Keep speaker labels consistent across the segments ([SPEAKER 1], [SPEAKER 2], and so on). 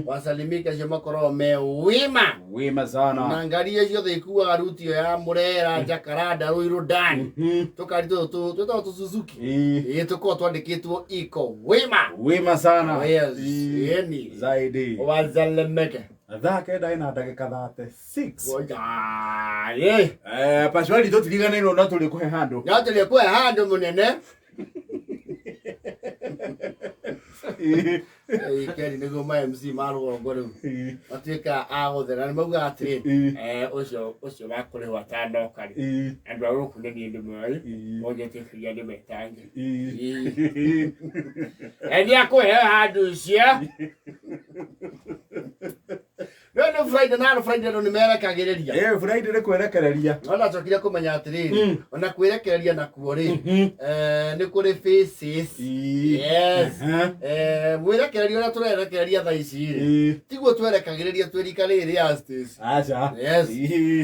[SPEAKER 1] Wasalimike acio makoragwo me wima.
[SPEAKER 2] Wima sana.
[SPEAKER 1] Na ngari iria ciothe ikuaga ruti ĩyo ya Murera, Jacaranda, Ruiru Ndani. Tũkari tũtũ twĩtagwo tũ Suzuki. Ĩĩ tũkoragwo twandĩkĩtwo iko wima.
[SPEAKER 2] Wima sana.
[SPEAKER 1] Oh, yes. Ĩni.
[SPEAKER 2] Zaidi.
[SPEAKER 1] Wasalimike.
[SPEAKER 2] Thaa kenda ina ndagĩka 36.
[SPEAKER 1] Oya.
[SPEAKER 2] Eh, Paswali tũtiriganĩirwo no tũrĩ kũhe handũ.
[SPEAKER 1] No tũrĩ kũhe handũ mũnene. Keri nĩguo ma MC ma rũgongo rĩu matuĩka a gũthera nĩ maugaga atĩrĩ ũcio ũcio wa kũrĩhwo atanoka rĩ andũ a gũkũ nĩ niĩ ndĩmoĩ ũnjĩtĩkĩria ndĩmetange nĩ akũheo handũ ũcio. No nĩ Friday na Friday andũ nĩ merekagĩrĩria.
[SPEAKER 2] Eh, Friday nĩ kwerekereria.
[SPEAKER 1] No ndacokire kũmenya atĩrĩrĩ, ona kwĩrekereria nakuo rĩ, nĩ kũrĩ faces. Yes. Mwĩrekereria ũrĩa tũrerekereria thaa ici rĩ, tiguo twerekagĩrĩria twĩ rika rĩrĩ rĩa Stacy.
[SPEAKER 2] Aca.
[SPEAKER 1] Yes.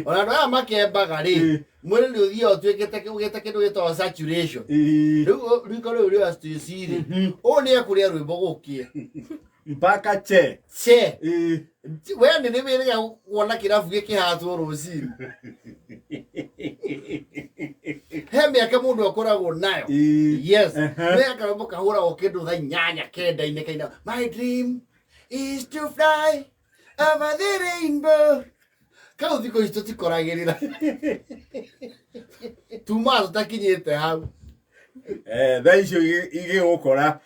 [SPEAKER 1] Ona andũ aya makembaga rĩ, mwĩrĩ nĩ ũthiaga ũtuĩkĩte ũgĩte kĩndũ gĩtagwo saturation. Rĩu riko rĩu rĩa Stacy rĩ, ũũ nĩ ekũrĩa rwĩmbo gũkĩe.
[SPEAKER 2] Mpaka che.
[SPEAKER 1] Che. We nĩ nĩ wĩrĩga kuona kĩrabu gĩkĩhatwo rũcinĩ. He mĩaka mũndũ akoragwo nayo. Yes. Nĩ akarwĩmbo kahũragwo kĩndũ thaa inyanya kenda-inĩ kaina my dream is to fly over the rainbow. Kau thikũ ici tũtikoragĩrĩra. Tuma tũtakinyĩte hau.
[SPEAKER 2] Eh, thaa icio igĩgũkora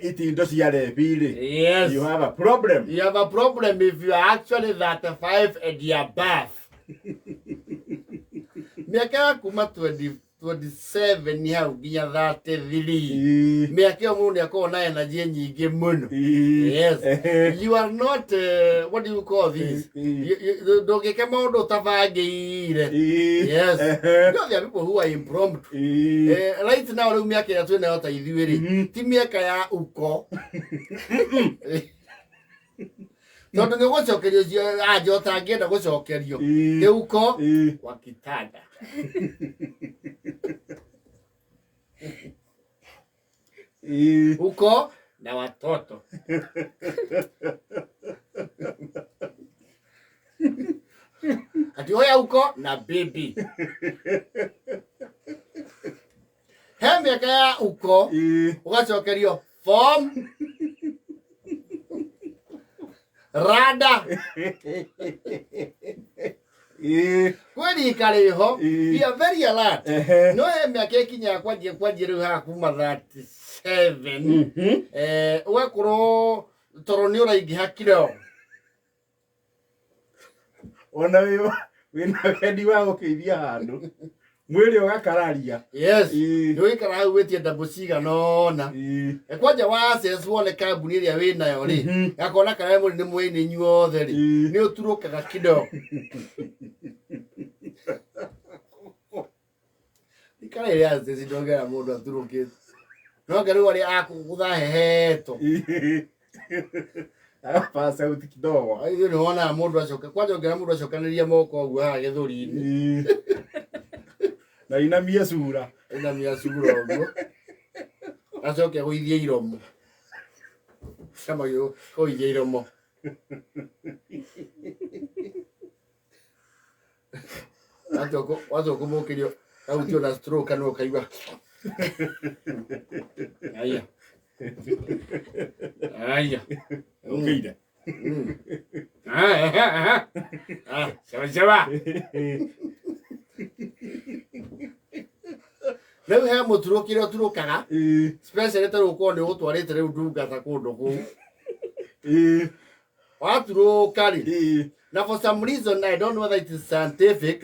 [SPEAKER 2] itindo cia rebi rĩ.
[SPEAKER 1] Yes.
[SPEAKER 2] You have a problem.
[SPEAKER 1] You have a problem if you are actually 35 and you are above. Mĩaka ya kuma 20 27 hau nginya 33. Mĩaka ĩyo mũndũ nĩ akoragwo na energy nyingĩ mũno. Yes. You are not what do you call this? Ndũngĩka maũndũ ũtabangĩire. Yes. You know, there are people who are impromptu. Right now rĩu mĩaka ĩrĩa twĩ nayo ta ithuĩ rĩ, ti mĩaka ya uko. Tondũ nĩ ũgũcokerio cio anja ũtangĩenda gũcokerio. Nĩ uko wa kitanda. Uko na watoto. Ati oya uko na bibi. He mĩaka ya uko ũgacokerio form rada kwĩ rika rĩho. We are very alert. No he mĩaka ĩkinyaga kwanjia rĩu haha kuma 37 ũgakorwo toro nĩ ũraingĩha kiro.
[SPEAKER 2] Ona wĩna wendi wa gũkĩithia handũ mwĩrĩ ũgakararia.
[SPEAKER 1] Yes. Nĩ ũikara hau wĩtie ndambu cigana ũna. Kwanja wa access wone kambuni ĩrĩa wĩ nayo rĩ, gakona karĩa mũrĩ nĩ mwĩnĩ inyuothe rĩ, nĩ ũturũkaga kidogo. Ikara ĩrĩa access ndongera mũndũ aturũkĩte. No anga rĩu arĩa akũgũtha hehetwo.
[SPEAKER 2] Agapaa sauti kidogo.
[SPEAKER 1] Ithuĩ nĩ wonaga mũndũ acoka kwanja ũngĩona mũndũ acokanĩria moko ũguo haha gĩthũri-inĩ.
[SPEAKER 2] Na inamie cura.
[SPEAKER 1] Inamia cura ũguo. Acoke agũithie iromo. Kama kũithia iromo. Watua kũmũkĩrio ahutio na stroke kanua ũkaigua. Aya. Aya.
[SPEAKER 2] Ũkĩire.
[SPEAKER 1] Ah, sawa sawa. Rĩu he mũturũkĩre ũturũkaga especially ta rĩu ũkorwo nĩ ũgũtwarĩte rĩu ndungata kũndũ kũu. Waturũka rĩ, na for some reason I don't know whether it is scientific,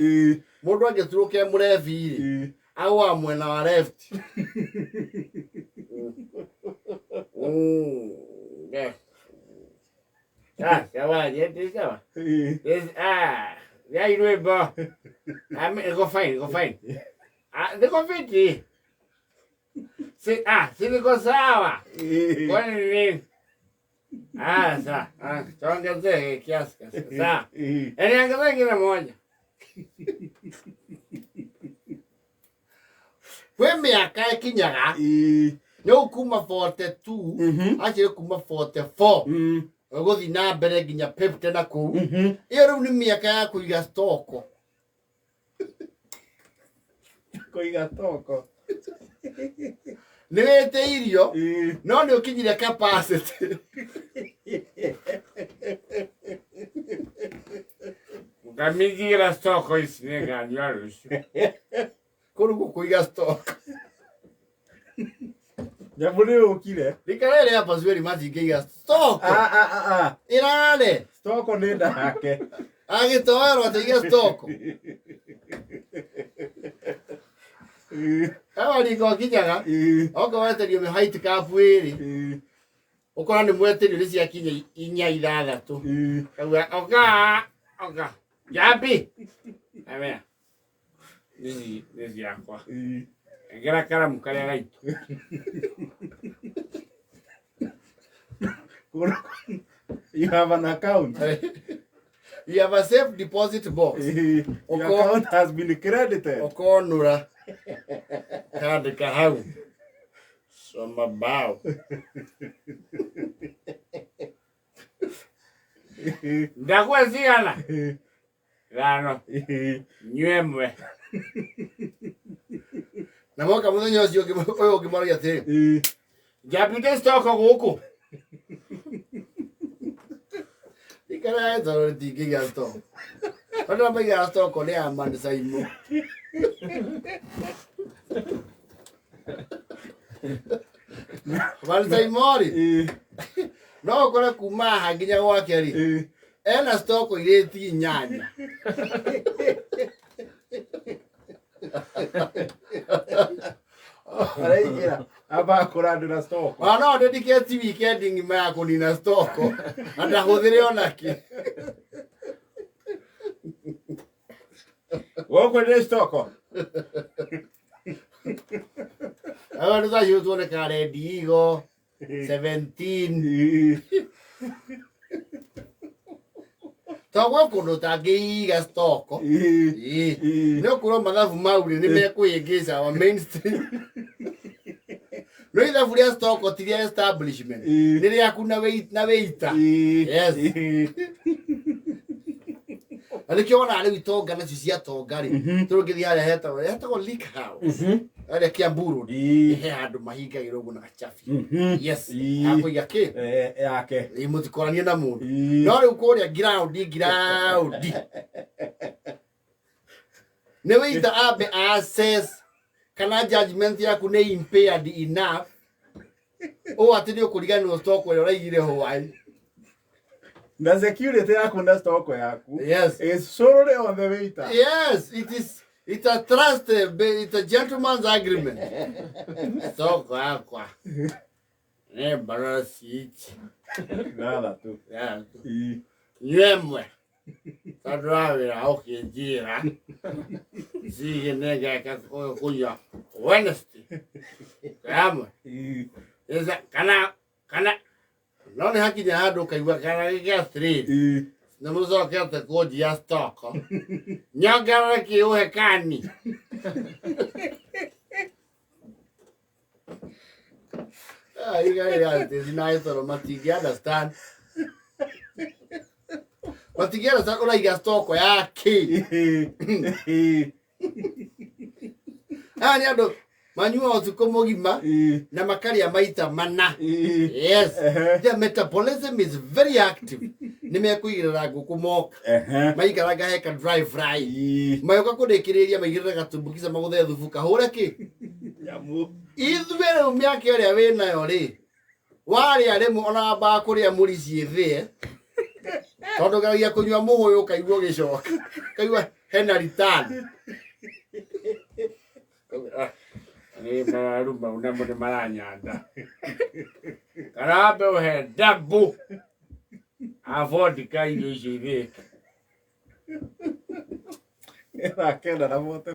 [SPEAKER 1] mũndũ angĩturũka e mũrebi rĩ, agũaga mwena wa left. Yeah. Ah, sawa, yeah, sawa. Yes, ah, yeah, rwĩmbo. Iko fine, iko fine. Ah, niko fiti. Si, ah, si niko sawa. Kwani ni nini? Ah, sawa. Ah, tuongezee kiasi kiasi. Sawa. Yaani ongezee ingine moja. Kwĩ mĩaka ĩkinyaga nĩ kuma 42 actually kuma 44. Ũgũthiĩ na mbere nginya 50 na kũu. Ĩyo rĩu nĩ mĩaka ya kũiga stoko.
[SPEAKER 2] Kũiga toko.
[SPEAKER 1] Nĩ wĩte irio no nĩ ũkinyire capacity.
[SPEAKER 3] Ngamĩnjigĩra stoko ici nĩ nganyua rũciũ.
[SPEAKER 1] Kũu nĩkuo kũiga stock.
[SPEAKER 2] Nyamũ nĩ yũkire.
[SPEAKER 1] Rikara rĩrĩa Basueri matingĩiga stock.
[SPEAKER 2] Ah, ah, ah, ah.
[SPEAKER 1] Ĩrare.
[SPEAKER 2] Stoko nĩ nda yake.
[SPEAKER 1] Agĩtoerwo atĩige stock. Hawa riko kinyaga. Okorwo weterio nĩ white cup ĩrĩ. Ũkora nĩ mweterio nĩ ciakinya inya ithathatũ. Kauga oka oka. Jambi. Amea. Ici nĩ ciakwa. Engera karamu karĩa gaitũ.
[SPEAKER 2] You have an account.
[SPEAKER 1] You have a safe deposit box.
[SPEAKER 2] Your account has been credited.
[SPEAKER 1] Ũkonũra kandĩka hau soma bao.
[SPEAKER 3] Ndakua cigana? Ithano. Nyue ĩmwe.
[SPEAKER 1] Na moka mũthenya ũcio ũngĩ ũyũ ũngĩ moragia atĩrĩ, njambĩte stoko gũkũ. Ikara tondũ rĩtingĩiga stoko. Andũ arĩa maigaga stoko nĩ a manicaimo. Manicaimo rĩ, no ũkore kuma haha nginya gwake rĩ, ena stoko irĩti inyanya.
[SPEAKER 2] Araingĩra amba kũrandũra stoko.
[SPEAKER 1] Ona no dedicate weekend ng'ima ya kũnina stoko na ndahũthĩre onakĩ.
[SPEAKER 2] Gũkũ nĩ stoko.
[SPEAKER 1] Aba nĩ thacio tuonekaga Red Eagle 17 to gwĩ kũndũ ũtangĩiga stoko. Ĩĩ. Nĩ ũkwĩrwo mathabu mau rĩ nĩ mekũhĩngĩca wa mainstream. No ithabu rĩa stoko ti rĩa establishment. Nĩ rĩaku na wĩita. Yes. Na nĩkĩo wonaga rĩu itonga nacio ciatonga rĩ, tondũ ũngĩthiĩ harĩa hetagwo Lake House, harĩa Kiambu Road, he handũ mahingagĩrwo ũguo na gacabi. Yes, hakũiga kĩ?
[SPEAKER 2] Yake.
[SPEAKER 1] Ĩ mũtikoranie na mũndũ. No rĩu kũrĩa ground ground. Nĩ wĩita ambe assess kana judgment yaku nĩ impaired enough ũũ atĩ nĩ ũkũriganĩrwo stock ĩrĩa ũraigire hwaĩ.
[SPEAKER 2] Na security yaku na stoko yaku
[SPEAKER 1] Yes.
[SPEAKER 2] is solely on the waiter.
[SPEAKER 1] Yes, it is. It's a trust. It's a gentleman's agreement. Soko yakwa. Nĩ mbara ciici.
[SPEAKER 2] Ithathatũ.
[SPEAKER 1] Nyue ĩmwe. Tondũ wa wĩra ũkĩnjĩra. Cigĩ nĩngeka kũnyua Wednesday. Yamwe. Kana kana no nĩ hakinya handũ ũkaigua kana gĩkĩa straight. Nĩ mũcokete kũnjia stoko. Nyongerere kĩũhe kani. Ah, you guys, there's nice or matingi understand. Matingi understand ũraiga stoko ya kĩ. Aya nĩ andũ manyuaga ũtukũ mũgima na makarĩa maita mana. Yes. Their metabolism is very active. Nĩ mekũigĩrĩra ngũkũ moka. Maikaranga heka dry fry. Magĩũka kũrĩkĩrĩria maigĩrĩre gatumbukica magũthe thubu kahũre kĩ.
[SPEAKER 2] Nyamũ.
[SPEAKER 1] Ithuĩ rĩu mĩaka ĩrĩa wĩnayo rĩ, warĩa rĩmwe ona wambaga kũrĩa mũri ciĩthĩe tondũ geragia kũnyua mũhũyũ ũkaigua ũgĩcoka ũkaigua hena return.
[SPEAKER 3] Nĩ mararu mau namo nĩ maranyanda. Kana wambe ũhe ndabu. Abondika irio icio ithĩke.
[SPEAKER 2] Thaa kenda na bote.